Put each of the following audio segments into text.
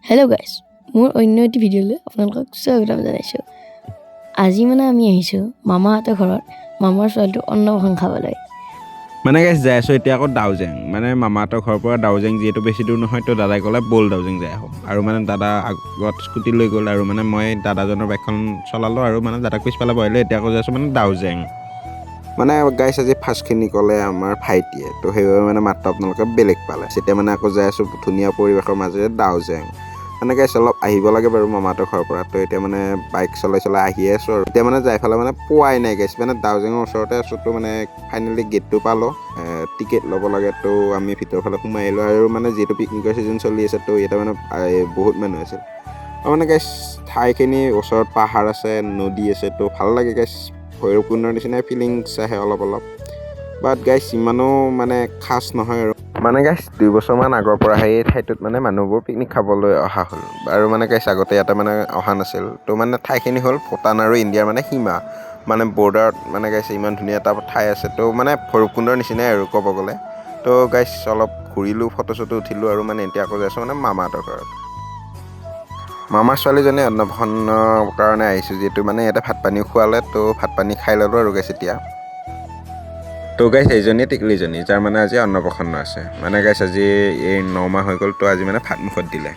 Hello' guys, মোৰ অন্য এটি ভিডিঅ'লৈ আপোনালোকক স্বাগতম জনাইছোঁ। আজি মানে আমি আহিছোঁ মামাহঁতৰ ঘৰত মামাৰ ছোৱালীটোৰ অন্নপ্ৰাশন খাবলৈ। মানে গাইছ, যাই আছোঁ এতিয়া আকৌ দাউজেং। মানে মামাহঁতৰ ঘৰৰ পৰা দাউজেং যিহেতু বেছি দূৰ নহয়, তো দাদাই ক'লে ব'ল দাউজেং যাই আহোঁ। আৰু মানে দাদা আগত স্কুটি লৈ গ'ল আৰু মানে মই দাদাজনৰ বাইকখন চলালোঁ আৰু মানে দাদাক পিছফালে বহালোঁ। এতিয়া আকৌ যাই আছোঁ মানে দাউজেং। মানে গাইছ, আজি ফাৰ্ষ্টখিনি ক'লে আমাৰ ভাইটিয়ে, তো সেইবাবে মানে মাতটো আপোনালোকে বেলেগ পালে। তেতিয়া মানে আকৌ যাই আছোঁ ধুনীয়া পৰিৱেশৰ মাজেৰে দাউজেং। মানে গাইছ, অলপ আহিব লাগে বাৰু মামাহঁতৰ ঘৰৰ পৰা। তো এতিয়া মানে বাইক চলাই চলাই আহিয়ে আছোঁ আৰু এতিয়া মানে যাই ফালে মানে পোৱাই নাই গাইছ। মানে দাউজেঙৰ ওচৰতে আছোঁ। তো মানে ফাইনেলি গেটটো পালোঁ, টিকেট ল'ব লাগে। তো আমি ভিতৰৰ ফালে সোমাই আহিলোঁ আৰু মানে যিহেতু পিকনিকৰ ছিজন চলি আছে, তো ইয়াতে মানে বহুত মানুহ আছিল। আৰু মানে গাইছ, ঠাইখিনি ওচৰত পাহাৰ আছে, নদী আছে, তো ভাল লাগে গাইছ। ভৈৰৱকুণ্ডৰ নিচিনাই ফিলিংছ আহে অলপ অলপ। বাট গাইছ, ইমানো মানে খাচ নহয়। আৰু মানে গাইছ, 2 বছৰমান আগৰ পৰা সেই ঠাইটোত মানে মানুহবোৰ পিকনিক খাবলৈ অহা হ'ল। আৰু মানে গাইছ, আগতে ইয়াতে মানে অহা নাছিল। তো মানে ঠাইখিনি হ'ল ভূটান আৰু ইণ্ডিয়াৰ মানে সীমা, মানে বৰ্ডাৰত। মানে গাইছ, ইমান ধুনীয়া এটা ঠাই আছে। তো মানে ভৈৰৱকুণ্ডৰ নিচিনাই আৰু ক'ব গ'লে। তো গাইছ, অলপ ঘূৰিলোঁ, ফটো চটো উঠিলোঁ আৰু মানে এতিয়া আকৌ যাই আছোঁ মানে মামাহঁতৰ ঘৰত। মামাৰ ছোৱালীজনী অন্নপ্ৰাশনৰ কাৰণে আহিছোঁ যিহেতু, মানে ইয়াতে ভাত পানীও খোৱালে। তো ভাত পানী খাই ল'লোঁ আৰু গাইছ এতিয়া। তো গাইছ, এইজনীয়ে টিকলিজনী, যাৰ মানে আজি অন্নপ্ৰাশন আছে। মানে গাইছ, আজি এই 9 মাহ হৈ গ'ল। তো আজি মানে ভাত মুখত দিলে।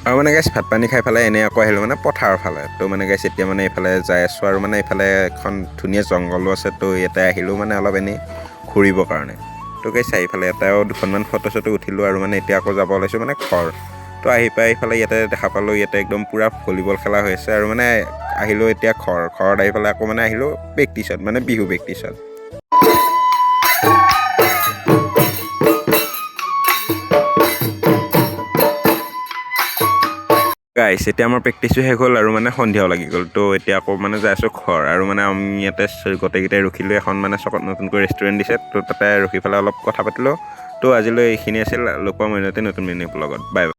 আৰু মানে গাইছ, ভাত পানী খাই পেলাই এনেই আকৌ আহিলোঁ মানে পথাৰৰ ফালে। তো মানে গাইছ, এতিয়া মানে এইফালে যাই আছোঁ আৰু মানে এইফালে এখন ধুনীয়া জংঘলো আছে। তো ইয়াতে আহিলোঁ মানে অলপ এনেই ঘূৰিবৰ কাৰণে। তো গাইছ, আহিফালে এটাও দুখনমান ফটো চটো উঠিলোঁ আৰু মানে এতিয়া আকৌ যাব ওলাইছোঁ মানে ঘৰ। তো আহি পাই এইফালে ইয়াতে দেখা পালোঁ, ইয়াতে একদম পূৰা ভলীবল খেলা হৈ আছে। আৰু মানে আহিলোঁ এতিয়া ঘৰ। ঘৰত আহি পেলাই আকৌ মানে আহিলোঁ প্ৰেক্টিছত, মানে বিহু প্ৰেক্টিছত। গাইছ, এতিয়া আমাৰ প্ৰেক্টিছো শেষ হ'ল আৰু মানে সন্ধিয়াও লাগি গ'ল। তো এতিয়া আকৌ মানে যাই আছোঁ ঘৰ। আৰু মানে আমি ইয়াতে গোটেইকেইটাই ৰখিলোঁ। এখন মানে চকত নতুনকৈ ৰেষ্টুৰেণ্ট দিছে, তো তাতে ৰখি পেলাই অলপ কথা পাতিলোঁ। তো আজিলৈ এইখিনি আছিল। লগ পাম অন্য নতুন মিনি লগত। বাই।